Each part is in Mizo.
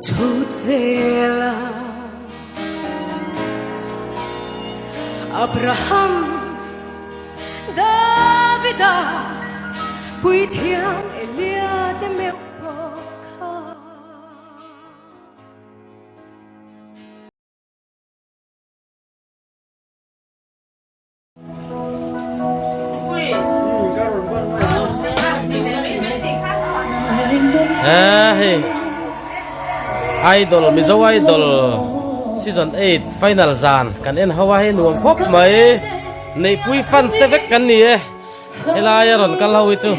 Chhut vela Abraham Davida Puithiam Elia te meuh pawh kha. Hei Idol Mizo Idol season 8 final zan kan en ho a hei nuam khawp mai Neihpui fans te vek kan ni e helai a rawn kal ho hi chu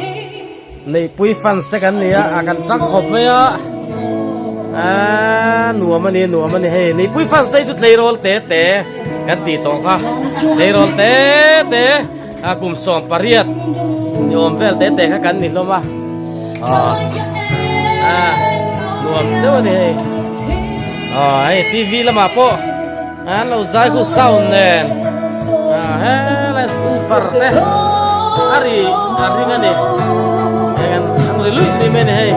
Neihpui fans te kan ni a a kan tang khawp mai a aaa nuam a ni nuam a ni hei Neihpui fans te hi chu tleirawl te te kan tih tawh kha tleirawl te te a kum 18 ni awm vel te te kha kan ni hlawm a aaa nuam deuh a ni hei aw hei tv lamah pawh An lo zai khu sound nen ah helai woofer te a ri a ring a ni heng an an ri luih luih mai a ni hei.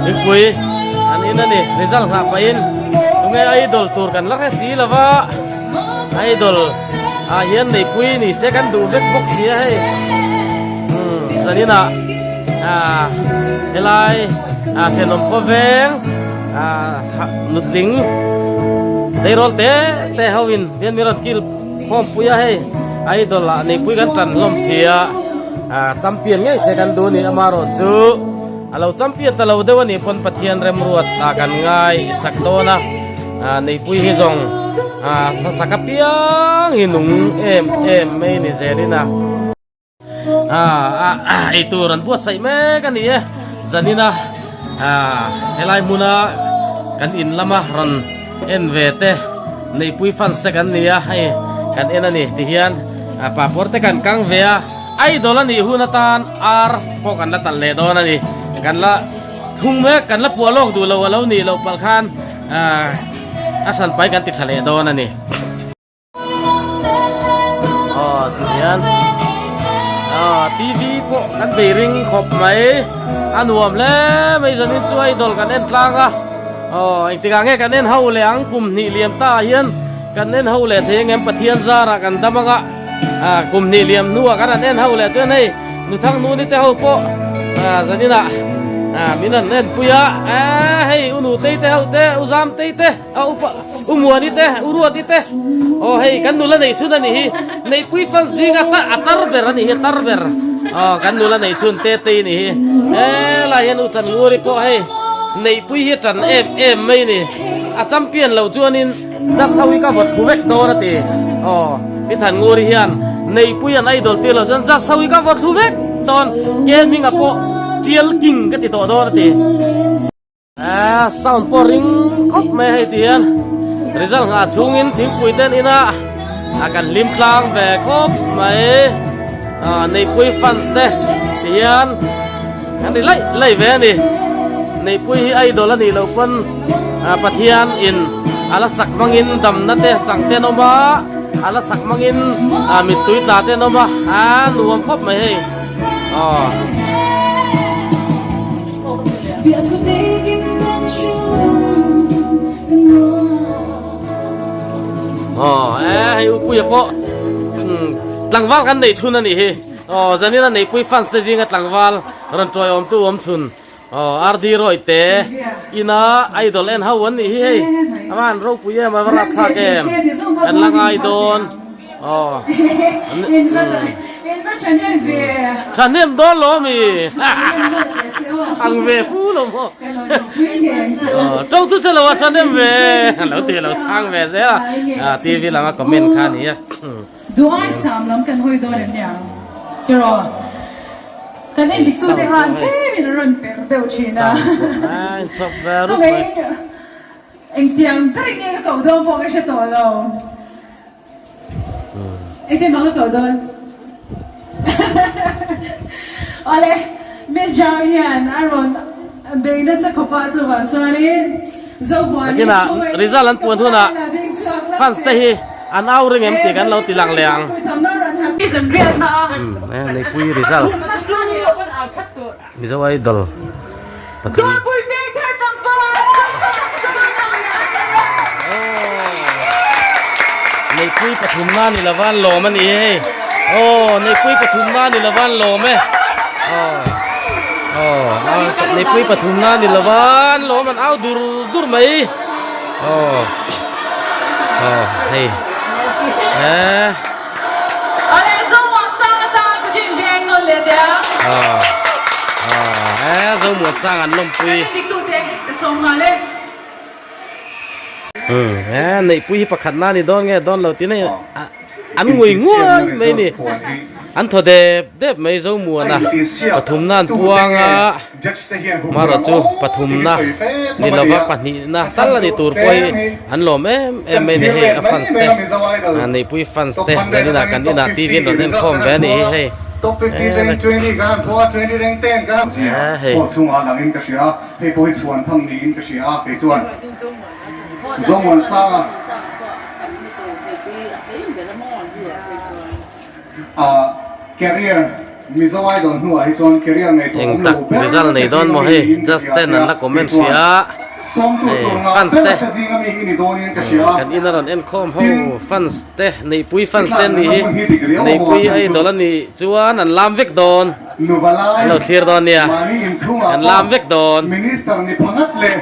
Mipui an in a ni result nghah pahin tunge idol tur kan la hre si lova idol ah hian neipui ni se kan duh vek bawk si a hei zaninah. Ah helai ah thenawm khawveng ah nutling tleirawl te te ho in hian min rawn kil khawm pui a hei idol ah neipui kan tan hlawm si a ah champion ngei se kan duh a ni amaherawh chu a lo champion ta lo deuh a nih pawn Pathian remruat ah kan ngai sak dawn a ah neipui hi zawng ah hmasak apiang hi nung em em mai ni zelin a. Eitur an buatsaih mek a ni e zanina helai hmuna kan in lama rawn en ve te neihpui fans te kan ni a hei kan en a ni tihian papawr te kan kang ve a idol a nih hun atan ar pawh kan la talh leh dawn a ni kan la thung mek kan la puah lawk duh lo a lo nih loh palh khan a hranpai kan ti tha leh dawn a ni. Aw tihian aw tv pawh kan bei ring khawp mai a nuam hle mai zanin chu idol kan en tlang a aw engtikah nge kan en ho leh ang kum hnih liam ta ah hian kan en ho leh thei angem Pathian zarah kan dam anga ah kum hnih liam hnuah kan han en ho leh chuan hei Nuthang nu ni te ho pawh ah zaninah ah min han en pui a eh hei u nutei te ho te u zamtei te. A upa u Muani te u Ruati te aw hei kan nula neih chhun a nih hi Neihpui fan zinga ta a tar ber a nih hi a tar ber aw kan nula neih chhun te tei a nih hi helai hian u Channguri pawh hei Neihpui hi a tan em em mai a ni a champion loh chuanin judge ho hi ka vawt thlu vek dawn a ti aw Pi Thannguri hian Neihpui an idol tir loh chuan judge ho hi ka vawt thlu vek dawn Ken hminga pawh Tial King ka ti tawh dawn a ti. Ahh sound pawh ring khawp mai hei ti hian result nghah chhungin thingpui ten ina a kan hlim tlang ve khawp mai ah neihpui fans te ti hian kan ri laih laih ve a ni neihpui hi idol a nih loh pawn ah Pathian in a la sak hmangin damna te chang te an awm a a la sak hmangin ah mittui tla te an awm a ah nuam khawp mai hei aw. Aw e hei upuia pawh tlangval kan neih chhun a nih hi aw zanin a neihpui fans te zinga tlangval rawn tuai awm tu awm chhun aw RD Roy te ina idol en ho an nih hi hei a va han ropui em a va rapthlak em kan la ngai dawn. Aw. Thahnem dawn lo ami. Ang ve pu lo maw. Tawng chu che lo a thahnem ve. Lo ti lo chhang ve zel a. Ah TV lama comment kha ni a. Duai sam lam kan hawi dawn em niang. Tiraw. Kan en dik tu te khan tlem in an rawn per deuh thin a. Ai chawp ve rup mai. Engtiang ber nge ka koh dawn pawh ka hre tawh lo. Engtin mah ka koh dawn. Awle, Miss Zhao hian a rawn bei nasa khawp a, chuvang chuanin Zomuani Nakinah result an puan hunah fans te hi an au ring em tih kan lo ti lang leh ang. Neihpuii result Mizo Idol pathum Neihpuii pathumna ni lova an lawm a ni hei aw Neihpuii pathumna ni lova an lawm e aw aw Neihpuii pathumna ni lova an lawm an au dur dur mai aw aw hei eh aw aw eh Zomuansang an lawmpui Umm neihpui hi pakhat na ni dawn nge dawn lo tih na an ngui nguai mai ni an thaw dep dep mai Zomuana pathumna an puang a marawh chu pathumna ni lova pahnihna tal a ni tur pawh hi an lawm em em mai ni hei a fans te neihpui fans te zaninah kan inah T V an rawn enkhawm ve a nih hi hei. Top 50 rank 20 kan han pawh a 20 rank 10 kan hei. Hei pawh hi chhuan tham niin ka hria a, kei chuan Zomuansanga a career Mizo Idol hnuah hi chuan career ngaihtuah awm lo Engtak ber result nei ka dawn zinga maw mi hei niin ka just hria ten che an a, la kei comment chuan hria sawmtu hei tur ngah fans ber te ka zinga mi i ni dawnin ka hria a. Kan in a rawn enkhawm ho Tin, fans te Neihpui i fans te an tlanna nih hi hmun hi dik riau a maw a Neihpui chhan chu. Idol a nih chuan an lam vek dawn. Nuva lai, An lo thlir dawn nia. Mahni inchhungah An lam pawh vek dawn. Minister ni phangat leh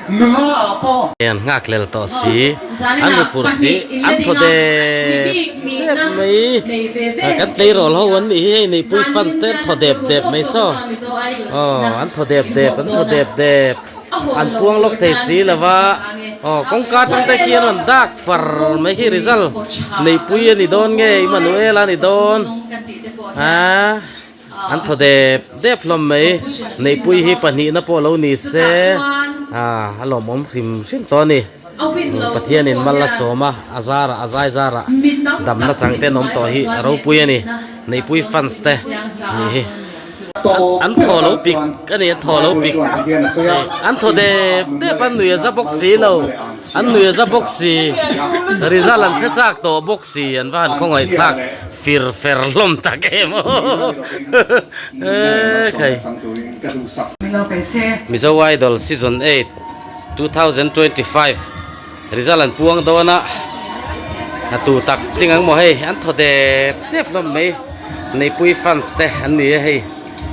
nula ah pawh. An nghakhlel tawh si, an hmu phur si, an thaw dep dep mai. Kan tleirawl ho an nih hi hei Neihpui fans te an thaw dep dep mai saw. Aw an thaw dep dep, an thaw dep dep. An puang lawk thei si lo va. Aw kawngka atang te khi an rawn dak far mai khi result Neihpui a ni dawn nge Immanuel a ni dawn. A an thaw dep dep hlawm mai Neihpui hi pahnihna pawh lo ni se a a lawmawm hrim hrim tawh a ni Pathianin mal a sawm a a zarah a zai zarah damna chang te an awm tawh hi a ropui a ni Neihpui fans te nih hi an thaw lo pik a ni an thaw lo pik an thaw dep dep a nui a za bawk si lo an nui a za bawk si result an hre chak tawh bawk si an va han khawngaih thlak. Fir fer hlawm tak em aw Ekhai. Mizo Idol Season 8 2025 result an puang dawn a, a tu tak tling ang maw hei an thaw dep dep hlawm mai Neihpui fans te an ni a hei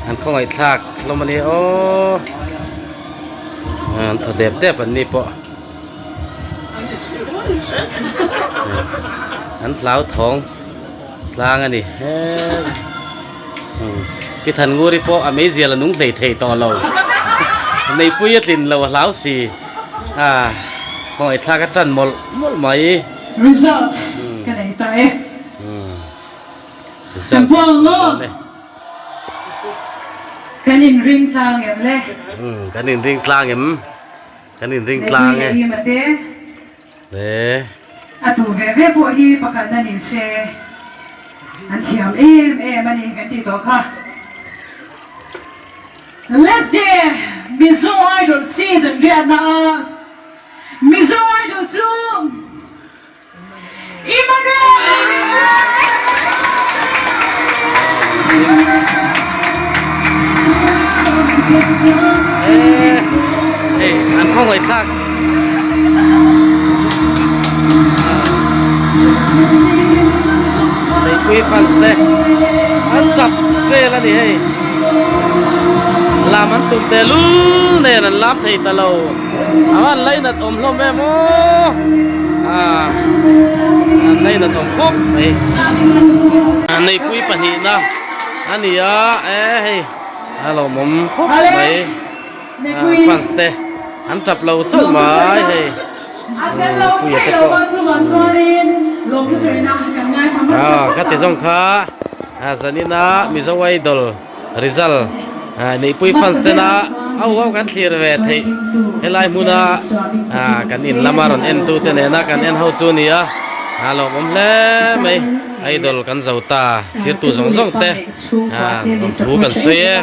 an khawngaih thlak hlawm a ni aw an thaw dep dep an ni pawh. An hlau thawng tlang a ni he pi Thannguri pawh a meizial a nung hlei thei tawh lo neipui a tlin lo a hlau si a khawngaih thlak a tan mawlh mawlh mai Result ka nei ta e. Kan buang maw? Kan inring tlang em le? Kan inring tlang em? Kan inring tlang e. Le. A tu ve ve pawh hi pakhatna ni se an thiam em em a ni kan tih tawh kha. Let's see Mizo Idol season riatna a Mizo Idol chu Hei an khawngaih thlak Neihpui fans te an tap vel a ni hei lam an tum tehlul nen an lam thei ta lo. A van lainat awm hlawm em aw ah an lainat awm khawp mai neihpui pahnihna a ni a e hei a lawmawm khawp mai fans te an tap lo chauh mai hei puia te pawh ah ka ti zawng kha zanina Mizo Idol. Result neihpui fans tena au au kan thlir ve theih helai hmuna kan in lama rawn en tu te nena kan en ho chu a ni a a lawmawm hle mai idol kan zo ta thirtu zawng zawng te thu kan sawi e.